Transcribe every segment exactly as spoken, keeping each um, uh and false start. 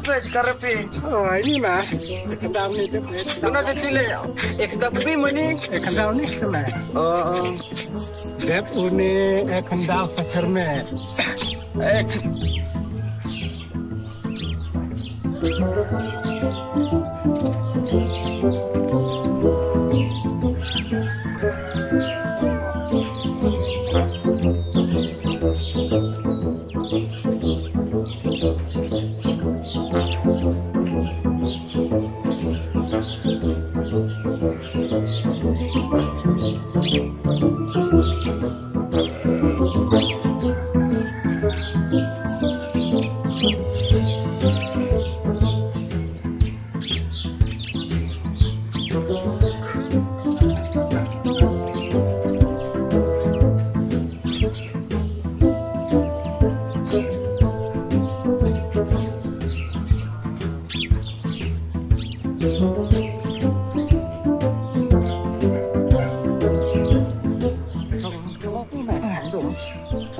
Peit ka rep hi. Oh, ini mah. Khyndaw ni tu. Una tu chile. Ek dap bi mani. Khyndaw ni tu mah. Oh, oh. Dep uni khyndaw sa kyrme. Eh.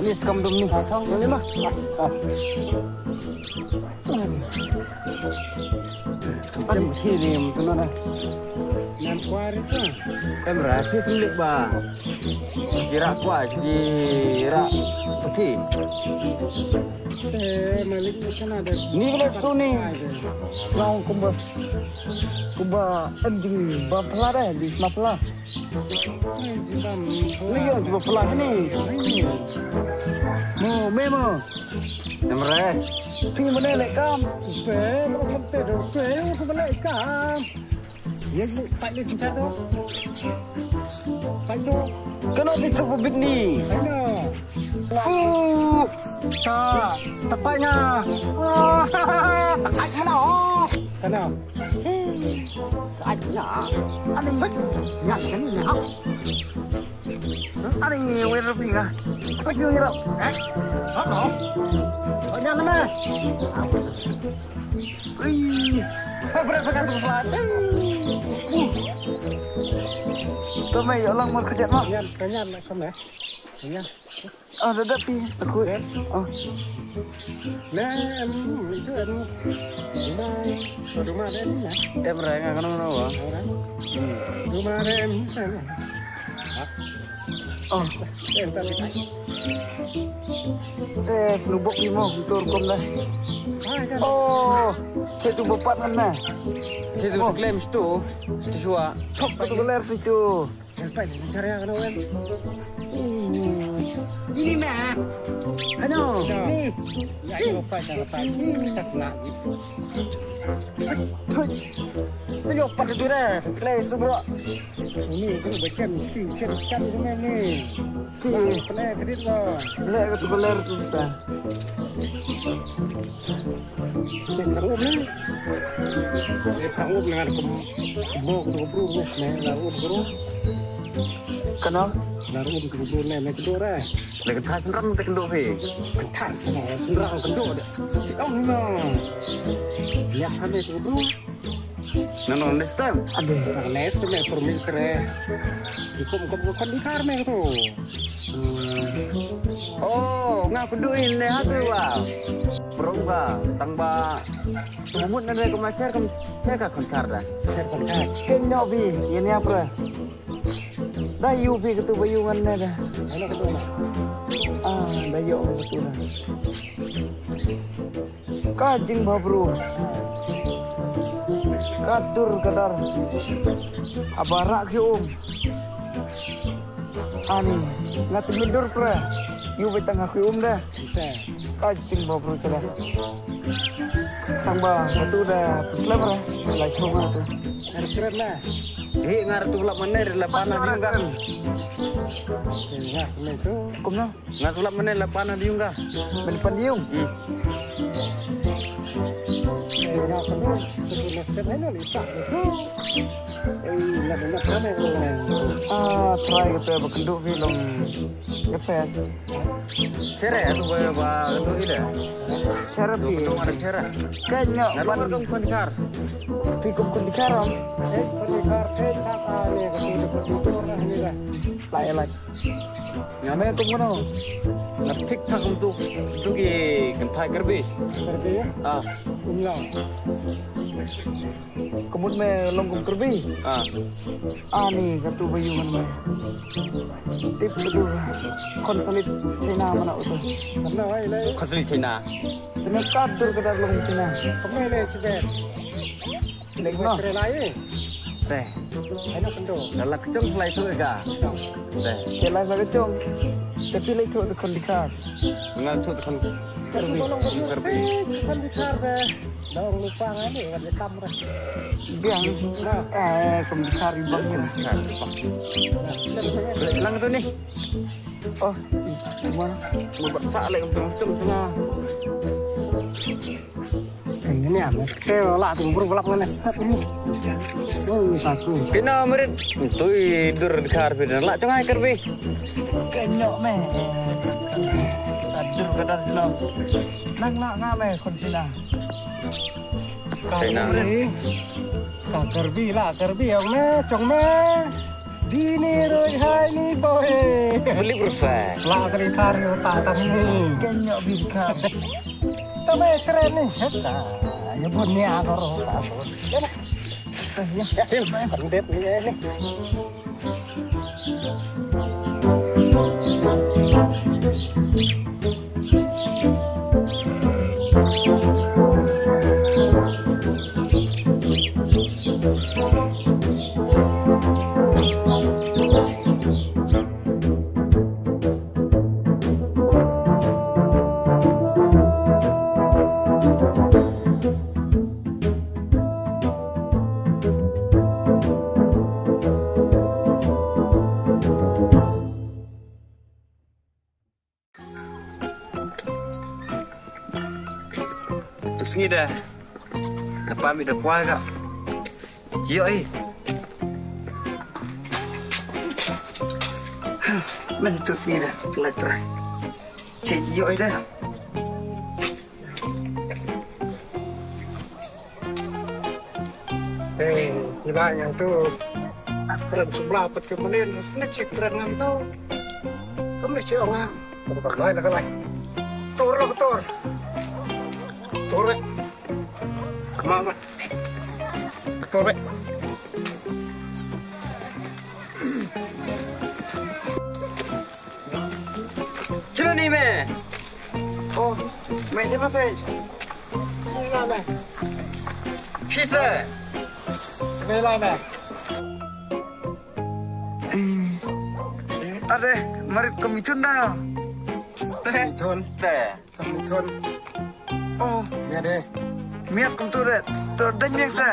Ni skam dum ni. Ni mah. Em, hi ni, em, tu na. Nan kwari tu. Em, ra, hi sumlik ba. Jira kwa, jira. Pati. Eh, malik ni kan ada. Ni kena suni. Selang kumba. Kumba, em, di ba pela deh, di sma pela. Ni yo, jubab pela ni. Mo, me mo. Namre. Phi mane le kam. Pe, mo kam pe do, pe, mo kam le kam. Yes, ni, pat ni sincha do. Pat do. Kena situ bibit ni. Kena. Uh, ta, tapai nga. Ah, tapai mana? Kena. Ka ai na. Ani. Nya kani na. Ani wer pi nga. Ka ju ira. Eh? Ano? Nya na me. Ui. Ka bra ka tu sa. Ka me yo lang mar ka jat ma. Nya, nya na sa me. Nya. Ah, da da pi aku. Eh? Ah. Nah, em, itu em. Rumah, rumah ada ni lah. Em, reng ah, kena mana, wah? Orang. Hmm. Rumah ada em. Oh. Em, tapi tak. Te snubok imo, tur kom dah. Ah, kan. Oh, situ bepat kan nah. Situ Oh. Claim situ, situ shuwa. Kop tu keler situ. Dapat bicara kena orang. Ini mah. Ano? Ni. Ya, ini apa dah lepas. Tak nak. Tuh. Tuh, yo, pada tu dah. Play tu, bro. Ini tu macam si macam macam tu ni. Si. Pernah kredit lah. Boleh ke tu keler tu dah. Sanggup ni. Eh, sanggup dengan kem-, kebo tu kebru ni, sanggup kebru. Kena? Sanggup kebru ni, ni kebru dah. Dia kena sendram tak kena he. Kena sendram, sendram kebru dah. Cik Ong ni. Lihat kami kebru. Nang nang next time. Aduh, nang next time permit kere. Cukup kebru kan di kar ni tu. Hmm. Oh, nga kudui ne hatu wa. Brong ba, tang ba. Umut ne ko ma cher kam cher ka kontar da. Cher kontar. Ke nyo bi, ye ne apra. Da yu bi ketu ba yu ngan ne da. Ano ketu na. Ah, da yu ketu da. Ka jingbhabriew. Ka dur ka dar. Haba rah ki um. Ani, nga tymmen dur pra. Yu beit tang ha ki um da. Ka jingbhabriew ka da. Tang ba hatu da pynslem ra. Lai shong hatu. Nga kren na. Hi nga ratu lap mane la pana di nga. Kumno? Nga tulap mane la pana di yung ka. Mane pan di yung? Hmm. Eh, nga kanu, kanu na step hai na ni tak tu. Eh, na na na na. Ah, try kata ba kanu bi long. Kata. Chere tu ba ba kanu ida. Chere bi. Kanu ada chere. Kanya. Lalu kan kun kar. Pi kum kun kar am. Eh, kun kar, eh, tak ada kanu tu tu tu ni lah. Lai lai. Nga me kum kano. Nga thik thak kumtu, tu ki kynthai Karbi. Karbi, ya? Ah. Kumno? Ka mut me long kum Karbi? Ah. Ani katu ba ïoh ngan me. Tip katu. Consulate China mana utu. Consulate China. Kane ka dur ka dar long China. Kane le sibet. Lek no. Tre lai. Te. Ai no kendo. Dalam kecong selai tu ka. Te. Te lai ba kecong. Tapi lai tu tu kon dikar. Ngal tu tu kon. Kerbi. Kerbi. Kon dikar be. Dong lupa ngani ngan hitam re. Biang. Nah. Eh, kon dikar ibang ni. Kon dikar ibang. Lang tu ni. Oh, mana? Mau tak lek kecong kecong tengah. Ini ya, mesti lah tunggu berapa lama nih. Oh, satu. Pina merit. Tui dur dkhar pina la chongai Karbi. Kenyok me. Adur kadar dino. Nang la nga me kon sina. China. Ka Karbi la Karbi ong me chong me. Dini roi hai ni boy. Beli berusaha. La kali kar yo ta tam ni. Kenyok bi kar. Tame keren ni. Heta. Ya bun ni aku roh. Ya. Ya, tim. Pendep ni ni. Tu sngi da. Napa mi da kwai ka. Cio i. Men tu sngi da. Pelai pra. Cio i da. Eh, ila yang tu. Kren sebelah pet ke menit, sini cik kren ngan tu. Kami cik orang. Lai nak lai. Tur lah tur. Tur eh. Kemana? Tur eh. Chalo ni me. Oh, me de ma pe. Ni la me. Pisa. Me la me. Ade, marit ko mitun da. Mitun. Te. Mitun. Oh. Ya de. Miat kum tu de. Tu de miat sa.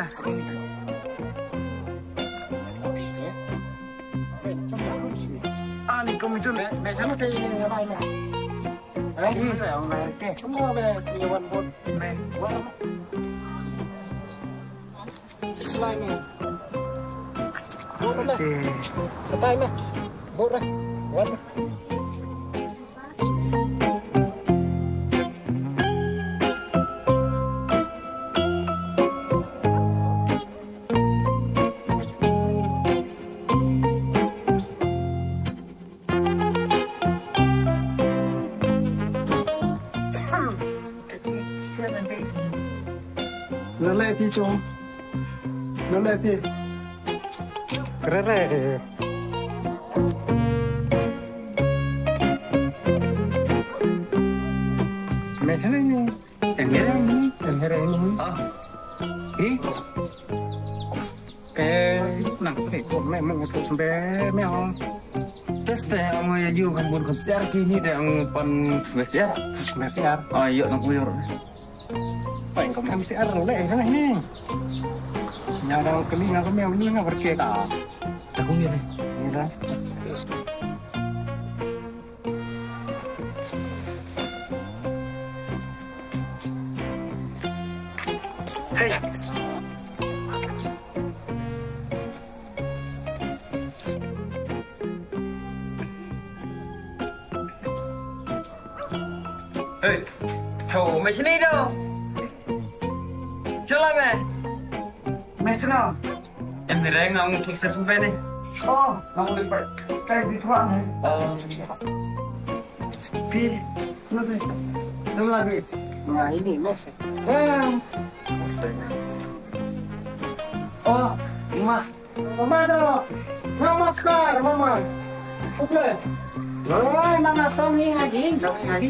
Ani ko mitun. Me, me sana te. Ai, ih. Ke, semua be, punya wan bot. Me. Wan. Six line me. Bot me. Oke. Setai me. Bot me. Wan. Nalai ti chong. Nalai ti. Kere re. Me sana ni. Tengere ni. Tengere ni. Ah. Hi. Eh, nang te ko me mung tu sembe me ho. Tes te ang ya ju kan bun kan tiar ki ni te ang pan sembe tiar. Sembe tiar. Ah, yo nang uyor. Pai ko me M C R le kan ni. Nya da kali nga ko me ni nga berke ta. Ta ko ni. Ni da. Hey. Hey. Tho, me sini do. Chala me. Me sini. Em ni reng ang tu se tu be ni. Oh, nang lipat. Sky di tuan ni. Oh. Phi, no sé. No la vi. Nga ini mes. Eh. Oh, ma. Mama do. Namaskar, mama. Oke. Oi, mama song hi ngaji. Song hi ngaji.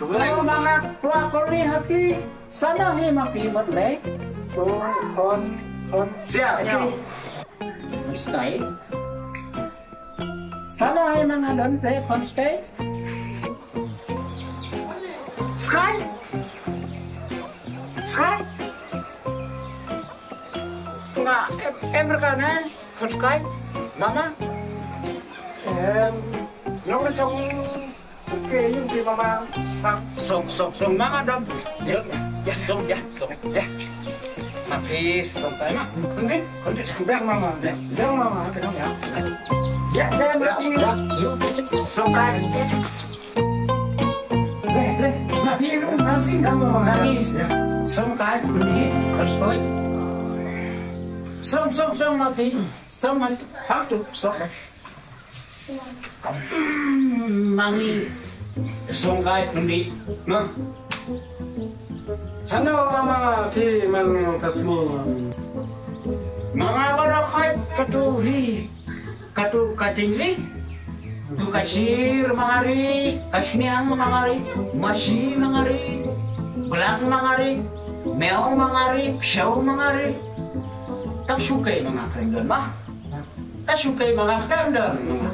Oh, mama kwah kuli ha phi. Sano hi ma phi mut le. Kon, kon, kon. Siap. Siap. Sky. Sano hi ma nga don te kon sky. Sky. Sky. Nga em, em rka ne kon sky. Mama. Em, no ka chong. Oke, yung si mama. Song, song, song, mama dong. Ya, ya, song, ya, song, ya. Mapis, song, tayo. Hindi, hindi, song, biang mama. Biang mama, biang ya. Ya, ya, ya, ya. Song, tayo. Leh, leh, mapis, mapis, mama. Mapis. Song, tayo, hindi, kostoy. Song, song, song, mapis. Song, mapis. How to, song. Mangi song kai puni. Mang. Chano mama phi man kasni. Mama wara khai katu ri. Katu kating ri. Tu kashir mangari, kasniang mangari, masi mangari, belang mangari, meo mangari, show mangari. Kap sukai manga kren don mah. Ka shu kai ma nga khlem don ma nga.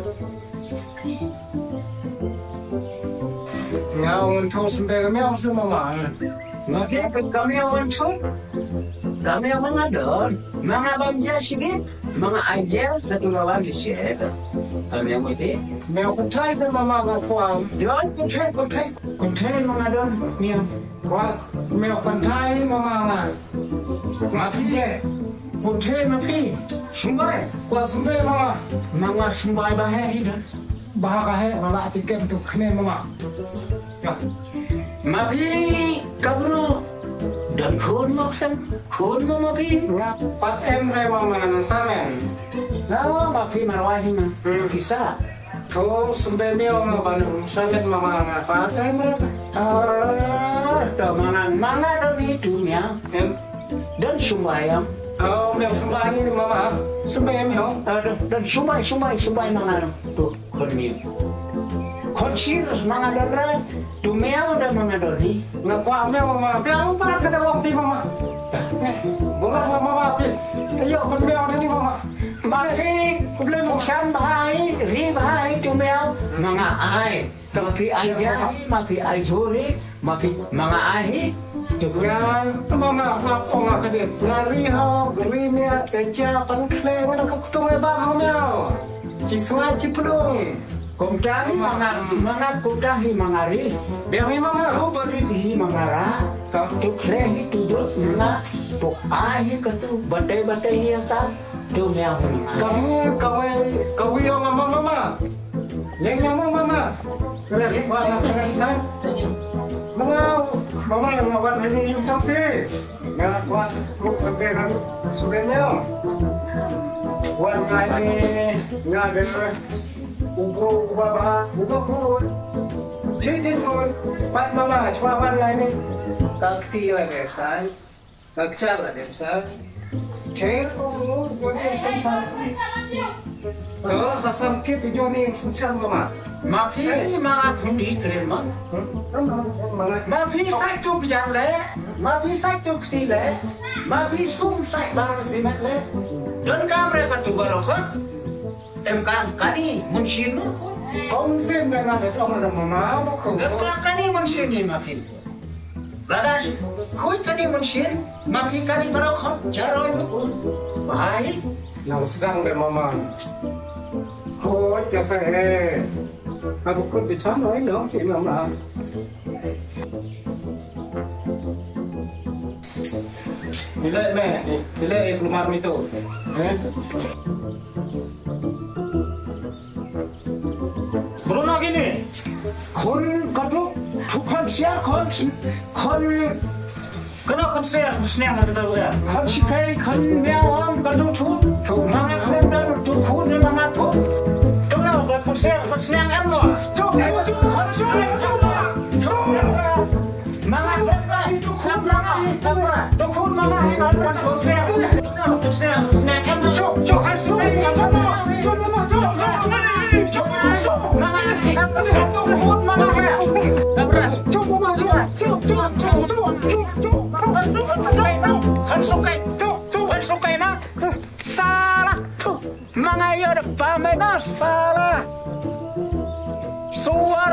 Nga wan thu symbe ka miaw shu ma nga. Nga phi ka miaw wan thu. Ka miaw ma nga don. Ma nga bam ja shibit. Ma nga ai ja ka tu lawan di shet. Ka miaw ma phi. Miaw kuntai sa ma ma nga kwang. Don kuntai kuntai. Kuntai ma nga don miaw. Kwang miaw kuntai ma ma nga. Ma phi, eh, puthe ma phi, shumbai, kwa shumbai ma. Ma nga shumbai ba he hi don. Ba ka he, ma la chicken tu khne ma. Ya. Ma phi, kabru, don khun mo khlem, khun mo ma phi. Nga pat em re ma ma na samen. Na ma phi marwai hi ma. Hmm. Pisa. Tho sumbe miaw nga ban samet mama nga pa te mra. Ah, to mangan manga don itu miaw. Em. Don sumbayang. Oh, miaw sumbayang ni mama. Sumbe miaw. Ah, don, don sumbai, sumbai, sumbai manga tu kon miaw. Kon sir manga don ra. Tu miaw da manga don ni. Nga kwa miaw mama. Biang pa ka da wang pi mama. Bunga nga mama pi. Ayo kon miaw ni mama. Ma phi, kublai mu shan bhai, ri bhai, tu miaw, manga ai. Ma phi ai jai, ma phi ai juri, ma phi manga ai. Tu nga, mama, ma kong a kadit. Nga ri ho, ri mia, te cha, pan kle, nga ka kutung e ba, mama. Chi swa, chi plung. Kumta hi manga, manga kumta hi manga ri. Biang hi mama. Tu bari hi manga ra. Tu kle hi tu dut manga. Tu ai hi katu, batai batai hi ata. Tu miaw mama. Kami kawai kawi ong ama mama. Yang yang mama mama. Keren wala keren sa. Mama mama yang mawat ini yung sampai. Nga kwah truk sampai ran sudah miaw. Wan ngai ni nga ada ugo uba ba ugo kun. Cincin kun. Pat mama cuma wan ngai ni. Takti lagi sai. Ka kchar la dem sa. Kher ko ko ko ne sum sa. Ka hasam ke pi jo ne sum sa mama. Ma phi ma nga thung di kren ma. Ma phi sa tu kchar le. Ma phi sa tu kti le. Ma phi sum sa ba si met le. Don kam re ka tu baro ko. Em kan kani munshin no ko. Kong sen na na de tong na mama ko. Em kan kani munshin ni ma phi. Lada khuid kani munshin, ma phi kani barok hok jaroi nukun. Bahai. Nang sedang de mama. Khuid ka sa he. Aku kut bicham oi no, ni mama. Bila me, bila e lumar mi tu. Eh? Bruna kini. Khun katu, tu khun sia, khun, khun. Kano khun sia, khun sniang kata ya. Khun sikai, khun miaw am katu tu. Tu manga khun dan tu khun dan manga tu. Kano ka khun sia, khun sniang em lo. Tu, tu, tu, khun sia. Sala. Ma nga ïoh da pamai na sala. Suar.